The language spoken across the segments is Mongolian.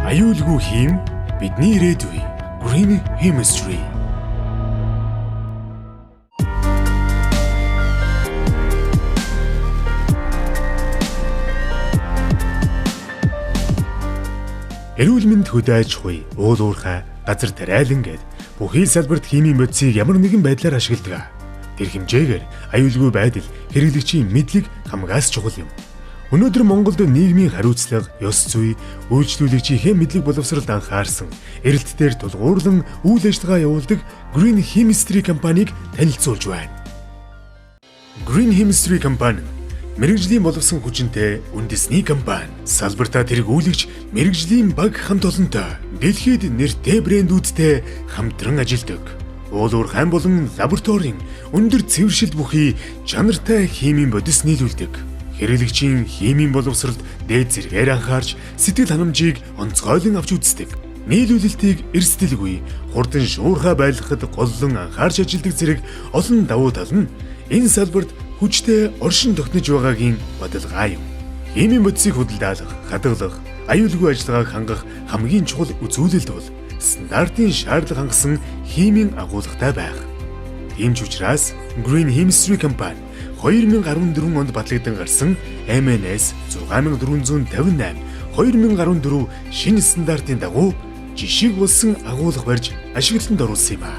Аюулгүй хим бидний ирээдүй. Green Chemistry. Эрүүл мэнд хөдөө аж ахуй, уул уурхай, газар тариалан гээд бүхий салбарт химийн бодисыг ямар нэгэн байдлаар ашигладаг. Тэр хэмжээгээр аюулгүй байдал, хэрэглэгчийн мэдлэг хамгаас чухал юм. Өнөөдөр Монголд нийгмийн хариуцлага, ёс зүй, үйлчлүүлэгчийнхээ мэдлэг боловсролд анхаарсан, эрэлт дээр тулгуурлан үйл ажиллагаа явуулдаг Green Chemistry компанийг танилцуулж байна. Green Chemistry компани мэрэгжлийн боловсон хүчинтэй үндэсний компани. Салбартаа тэргүүлэгч мэрэгжлийн баг хамт олонтой, дэлхийд нэртэй брэндүүдтэй хамтран ажилладаг. Уул уурхайн болон лабораторийн өндөр цэвэршилт бүхий чанартай химийн бодис нийлүүлдэг. Хэрэглэгчийн химийн боловсролд дээд зэргээр анхаарч сэтгэл ханамжийг онцгойлон авч үздэг. Нийлүүлэлтийг эрсдэлгүй, хурдан шуурхай байлгахад голлон анхаарч ажилладаг зэрэг олон давуу тал нь энэ салбарт хүчтэй оршин тогтнож байгаагийн баталгаа юм. Химийн бодисыг худалдаалах, хадгалах, аюулгүй ажиллагааг хангах хамгийн чухал үзүүлэлт бол стандартын шаардлага хангасан химийн агуулгатай байх. Тийм ч учраас Green Chemistry компани 2014 онд батлагдан гарсан MNS 6458 2014 шинэ стандартын дагуу жишиг болсон агуулга барьж ашиглалтанд оруулсан юм а.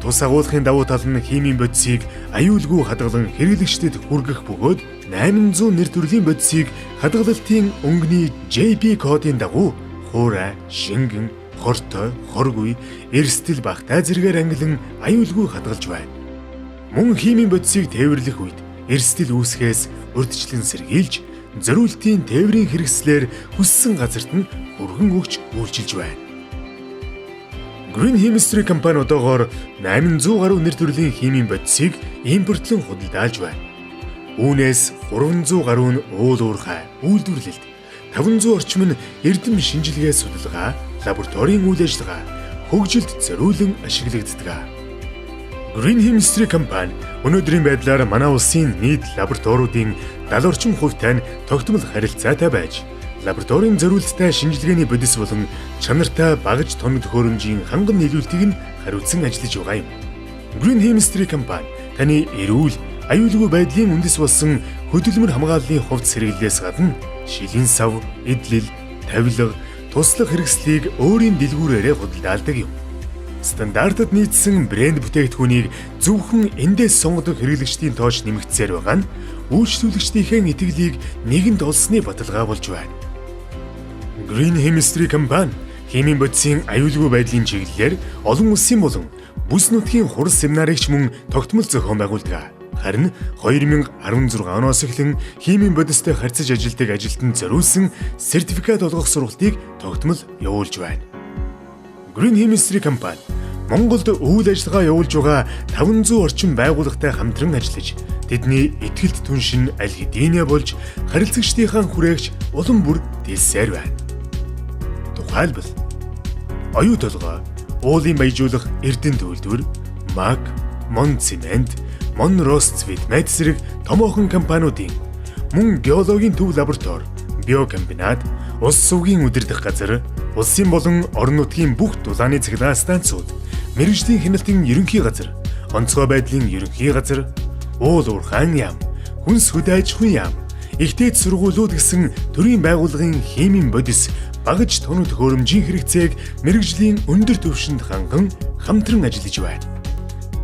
Тус агуулгын давуу тал нь химийн бодисыг аюулгүй хадгалан хэрэглэгчдэд хүргэх бөгөөд 800 нэр төрлийн бодисыг хадгалалтын өнгөний JP кодын дагуу хуурай, шингэн, хортой, хоргүй, эрсдэл багтай зэрэгээр ангилан аюулгүй хадгалж байна. Мөн химийн бодисыг тээвэрлэх үед эрсдэл үүсгэхээс урьдчилан сэргийлж, зориултын тээврийн хэрэгслээр хүссэн газарт нь хүргэн өгч үйлчилж байна. Green Chemistry компани одоогоор 800 гаруй нэр төрлийн химийн бодисыг импортлон худалдаалж байна. Үүнээс 300 гаруй нь уул уурхай, үйлдвэрлэлд, 500 орчим нь эрдэм шинжилгээ судалгаа, лабораторийн үйл ажиллагаа, хөгжилд зориулан ашиглагддаг. Green Chemistry компани өнөөдрийн байдлаар манай улсын нийт лабораториудын 70 орчим хувьтай нь тогтмол харилцаатай байж, лабораторийн зориулттай шинжилгээний бодис болон чанартай багаж тоног төхөөрөмжийн ханган нийлүүлэлтийг нь хариуцсан ажиллаж байгаа юм. Green Chemistry компани таны эрүүл, аюулгүй байдлын үндэс болсон хөдөлмөр хамгааллын хувьд сэргийлээс гадна шилийн сав, эдлэл, тавилга, туслах хэрэгслийг өөрийн дэлгүүрээрээ худалдаалдаг юм. Стандартад нийцсэн брэнд бүтээгдэхүүнийг зөвхөн эндээс сонгодог хэрэглэгчдийн тооч нэмэгдсээр байгаа нь үйлчлүүлэгчдийнхээ итгэлийг нэгэнд олсны баталгаа болж байна. Green Chemistry компани химийн бодисын аюулгүй байдлын чиглэлээр олон улсын болон бүс нутгийн хурал семинарыг ч мөн тогтмол зохион байгуулдаг. Харин 2016 оноос эхлэн химийн бодистой харьцаж ажилладаг ажилтнанд зориулсан сертификат олгох сургалтыг тогтмол явуулж байна. Green Chemistry компани Монголд үйл ажиллагаа явуулж байгаа 500 орчим байгууллагатай хамтран ажиллаж, тэдний итгэлт түншин аль хэдийнэ болж харилцагчдынхаа хүрээгч улам бүр дэлсээр байна. Тухайлбал, оюу толгой, уулын баяжуулах эрдэнэ үйлдвэр, МАК, Мон цемент, Мон Росцветмет зэрэг томоохон компаниудын мөн геологийн төв лаборатори, биокомбинат, улс сувгийн удирдах газар, улсын болон орон нутгийн бүх дулааны цахилгаан станцууд, мэргэжлийн хяналтын ерөнхий газар, онцгой байдлын ерөнхий газар, уул уурхайн яам, хүнс хөдөө аж ахуйн яам, их дээд сургуулиуд гэсэн төрийн байгууллагын химийн бодис багаж тоног төхөөрөмжийн хэрэгцээг мэргэжлийн өндөр түвшинд ханган хамтран ажиллаж байна.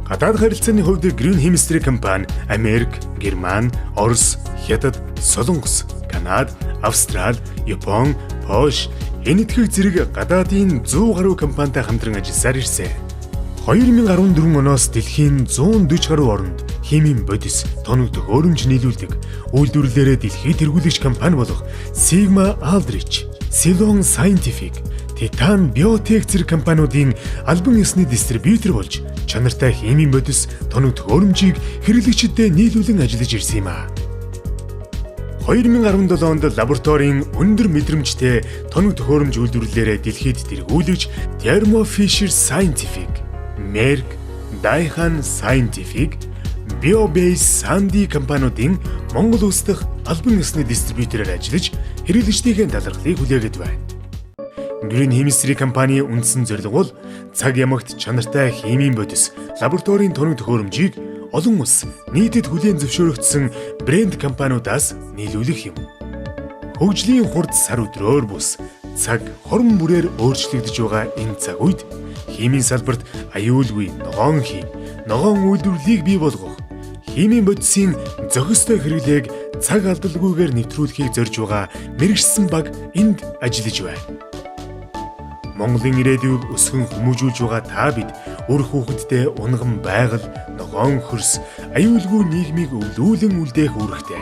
Гадаад харилцааны хувьд Green Chemistry компани Америк, Герман, Орос, Хятад, Солонгос, Канада, Австрали, Япон, Польш, Энэтхэг зэрэг гадаадын 100 гаруй компанитай хамтран ажилласаар ирсэн. 2014 оноос дэлхийн 140 гаруй оронд химийн бодис, тоног төхөөрөмж нийлүүлдэг, үйлдвэрлэлээрээ дэлхийд тэргүүлэгч компани болох Sigma Aldrich, Ceylon Scientific, Titan Biotech зэрэг компаниудын албан ёсны дистрибьютор болж чанартай химийн бодис, тоног төхөөрөмжийг хэрэглэгчдэд нийлүүлэн ажиллаж ирсэн юм а. 2017 онд лабораторийн өндөр мэдрэмжтэй тоног төхөөрөмж үйлдвэрлэлээрээ дэлхийд тэргүүлэгч Thermo Fisher Scientific, Merck, Daihan Scientific, BioBase Sandy компаниудын Монгол улс дахь албан ёсны дистрибьютороор ажиллаж хэрэглэгчдийн талархлыг хүлээгээд байна. Green Chemistry компани үндсэн зорилго бол цаг ямагт чанартай химийн бодис, лабораторийн тоног төхөөрөмжийг олон улс нийтэд хүлээн зөвшөөрөгдсөн брэнд компаниудаас нийлүүлэх юм. Хөгжлийн хурд сар өдрөөр бус цаг хорон бүрээр өөрчлөгдөж байгаа энэ цаг үед химийн салбарт аюулгүй ногоон хим, ногоон үйлдвэрлэлийг бий болгох, химийн бодисын зохистой хэрэглээг цаг алдалгүйгээр нэвтрүүлэхийг зорж байгаа мэргэжсэн баг энд ажиллаж байна. Монголын ирээдүйг өсгөн хүмүүжүүлж байгаа та бид үр хүүхэдтэй унган байгаль, ногоон хөрс, аюулгүй нийгмийг өвлүүлэн үлдээх үүрэгтэй.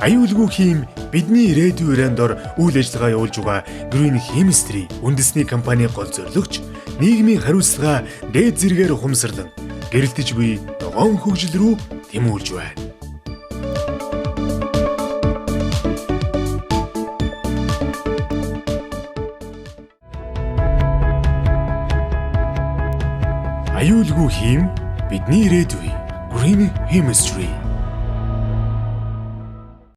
Аюулгүй хим бидний ирээдүйн өрөөнд дор үйл ажиллагаа явуулж байгаа Green Chemistry үндэсний компани гол зорилгоч нийгмийн хариуцлага дээд зэрэгээр ухамсарлан гэрэлтэж буй ногоон хөгжил рүү тэмүүлж байна. Аюулгүй хим бидний ирээдүй. Green Chemistry.